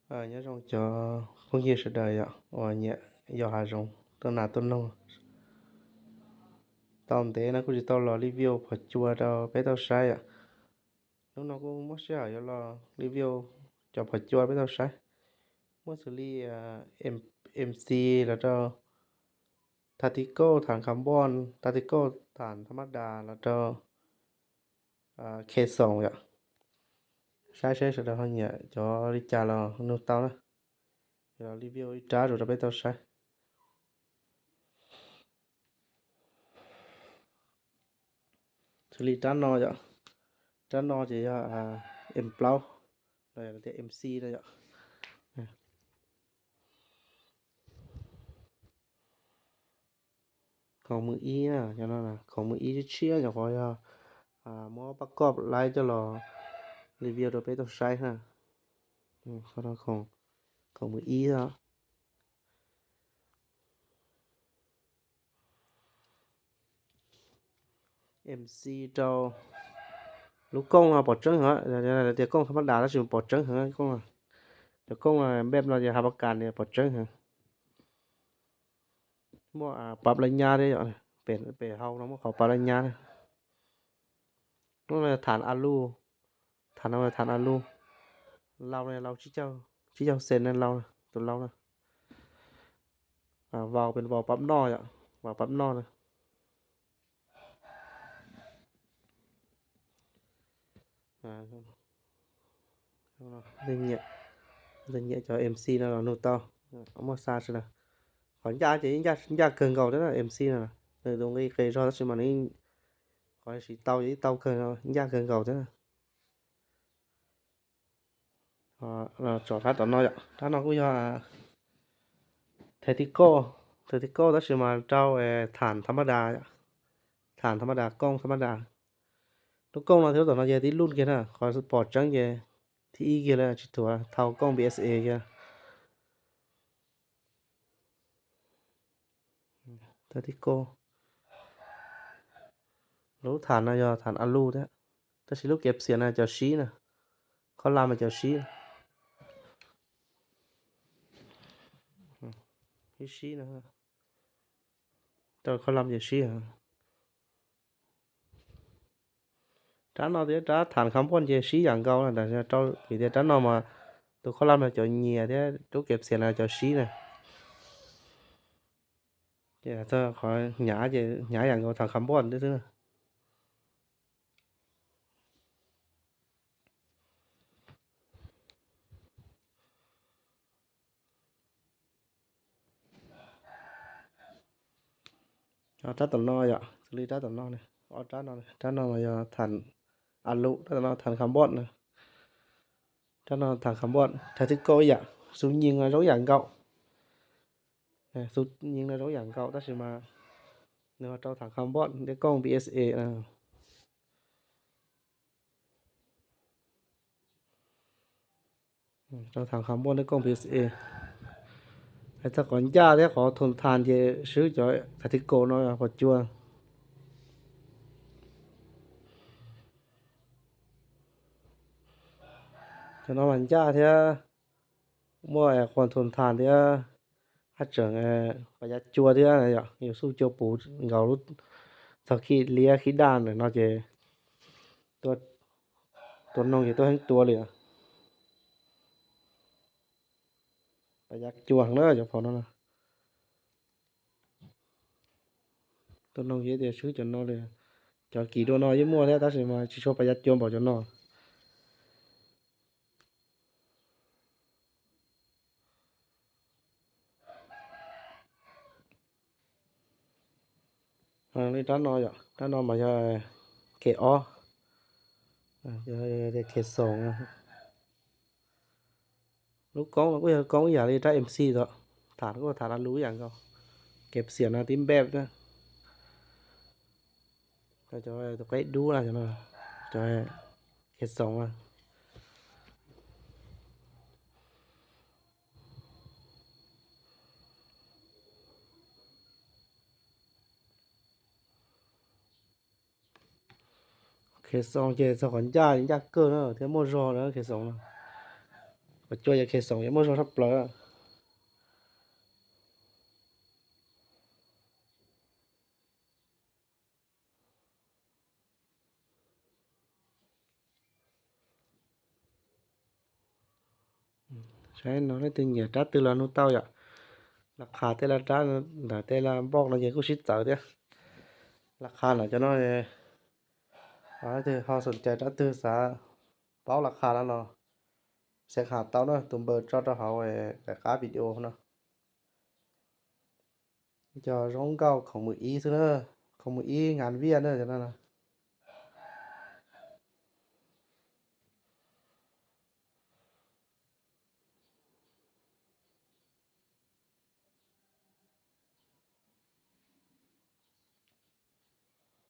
Ờ, nhớ trong cho không nhiều sự đời ạ. Ủa nhẹ, do hà rồng, tôi nà tôi nông. Tao tế nó cũng chỉ tao lò review phở chua tao bé tao sai ạ. Lúc nó cũng mất sẽ hở do lò review cho phở chua bé tao sai. Mất xử lý, à, em-, em xê là tao tactical ฐານຄາບອນ tactical ຖານທຳມະດາ ແລ້ວກໍ ເອີ ເຄສອງ ເນາະ ໃຊ້ ໃຊ້ສຳລັບເຮົາເນຍ ຈອລິຈາລານູເຕົານະ ລາວຣີວິວອີກຈາດູ ລາວໄປເຕົາໃຊ້ ສະລີຕານອຍ ຕານອຍຈະ ອາ ເອັມເກົ້າ ລາວຈະເຕັມເອັມສີ່ ລາວຈະ ຂອງມືອີນະ ຈັ່ງນັ້ນນະ ຂອງມືອີເຊຍ ຈະຂໍ ອາ ໝໍປະກອບລາຍຈະລໍຣີວິວໂຕເປໂຕໄຊນະ ອືມ ຂອງ ຂອງມືອີນະ ເອັມຊີເຈົ້າ ລູກກ້ອງເຮົາປອດເຈີງເນາະ ແຕ່ກ້ອງທຳມະດາລະຊິປອດເຈີງເນາະ ກ້ອງ ແຕ່ກ້ອງແບບເຮົາຈະຮັບປະກັນນີ້ປອດເຈີງເນາະ. ໝໍ ອາ ປັບໄລຍະເດ້ ເປັນ ເປັນເຮົາເນາະ ໝໍເຂົາປັບໄລຍະເດ້ ນັ້ນແຫຼະ ຖານອາລູ ຖານເອົາ ຖານອາລູ ເລົາເນຍ ເລົາຊິເຈົ້າ ຊິເຈົ້າເຊັນນັ້ນ ເລົານະ ຕົວເລົານະ ອາ ວາວເປັນວາວປັບໜໍ້ ອາ ວາວປັບໜໍ້ນະ. ອາ ເນາະ ເນາະ ເນຍ ເນຍຈອເອັມຊີເນາະ ເນາະ ເນາະ ເອົາມາຊາຊະນະ ຂໍຢາກຈະ ຢາກ ຢາກເກີນເກົ່າເດີນະ ເອັມຊີນະ ເອີ ຕົງເອເກຊອດຊິມານີ້ ຂໍໃຫ້ສີເຕົາ ເຕົາເກີນເອົາ ຢາກເກີນເກົ່າເດີນະ. ອາ ລາວຈອດຮັດຕອນນ້ອຍ ຕານອກກູຢາ ແທັກຕິກອລ ແທັກຕິກອລ ຕາຊິມາເຈົ້າ ເອີ ຖານທຳມະດາ ຖານທຳມະດາ ກ້ອງທຳມະດາ ລູກກ້ອງເນາະ ທີ່ຕອນນ້ອຍເຈຕິລຸນເກນນະ ຂໍສະປອດຈັງເຈ ທີ່ອີເກລະ ຊິຕົວເທົ່າກ້ອງບີເອສເອເກ ແທັກຕິກອລ ລູກຖານນະ ຢາຖານອາລູແທ້ ແຕ່ຊິລູກເກັບສຽງນະ ຈະຊີນະ ຄອລາມນະ ຈະຊີ ອີຊີນະ ແຕ່ຄອລາມຈະຊີ ຕານອກເດ ຕາຖານຄາບອນເຈຊີຢ່າງເກົ່ານະ ແຕ່ເຈົ້າມີແຕ່ຕານອກມາ ໂຕຄອລາມນະ ຈະເຍເດ ໂຕເກັບສຽງນະ ຈະຊີນະ ເຈົ້າ ຂໍຫຍ້າ ເຈົ້າ ຫຍ້າຢ່າງເກົ່າ ຖານຄາບອນຊື່ໆ ເອົາຕາຕົວນ້ອຍ ສະລີຕາຕົວນ້ອຍ ເອົາຕານ້ອຍ ຕານ້ອຍມາ ຖານອາລຸ ຕາຕົວນ້ອຍ ຖານຄາບອນນະ ຕານ້ອຍ ຖານຄາບອນ ແທັກຕິກອລ ຢ່າ ສູນຍິງນະ ທຸກຢ່າງເກົ່າ ສູນຍິງນະ ທຸກຢ່າງເກົ່າ ຕາຊິມາ ເນາະ ເຈົ້າຖານຄາບອນ ໄດ້ກ້ອງບີເອສເອນະ. ເຈົ້າຖາມຄາບອນ ໄດ້ກ້ອງພີເອສເອ ໃຫ້ຕາກອນຢາກແທ້ ຂໍທົນທານເຈຊື້ຈອຍທາຕິໂກເນາະ ພໍຈົວ ຈະນອນມັນຢາກແທ້ ໝໍແອຄວນທົນທານແທ້ ຫາເຈີງ ປະຢັດຈົວເທື່ອນະ ຢູ່ສູ້ຈົວປູເຫງົາລຸດ ເທົ່າຂີ້ເລຍຂີ້ດ່ານເນາະເຈ ຕົວ ຕົວໜຶ່ງຢູ່ຕົວແຫ່ງຕົວເລີຍ ປະຢັດຈົວເດີ ເຈົ້າຂອງນັ້ນນະ ຕົວໜຶ່ງເຮັດເດຊືດຈົນເນາະເລີຍ ຈອຍກີໂດເນາະ ຢູ່ໝົດແທ້ ຕາຊິມາຊິໂຊປະຢັດຈົວບໍ່ເຈົ້າເນາະ. ອັນນີ້ຕານອຍ ຕານອຍມາຈາກເຄອໍ ອາ ຈາກເຄສອງ ລູກກ້ອງ ລູກກ້ອງອີ່ຫຍັງນີ້ ຕາເອັມສີ່ເນາະ ຖານກໍຖານອັນຮູ້ຫຍັງກໍ ເກັບສຽງນະ ຕິມແບບນະ ຈະໄດ້ ຈະໄດ້ດູນະ ຈະໄດ້ ຈະໄດ້ເຄສອງນະ. ເຄສອງເຈ ສະຂອນຢາກ ຢາກເກີນເນາະ ເທໂມຊໍເນາະ ເຄສອງເນາະ Ua cua ya khei song ya muaj zog thap plaws. Sai no, leai tui nyiam dab tw los nub tau yom. Laj kha te laj dab, ntawm te laj npoj no yus kuj sib txawv thiab. Laj kha no cov no, leai tui ho son cai dab tw xav paub laj kha lawm no, saem ha tau na, tus npawb tso rau hauv daim qab video no. Cov zoo nkauj khoom mws ib xwb na, khoom mws ib ngan viaj na cov no.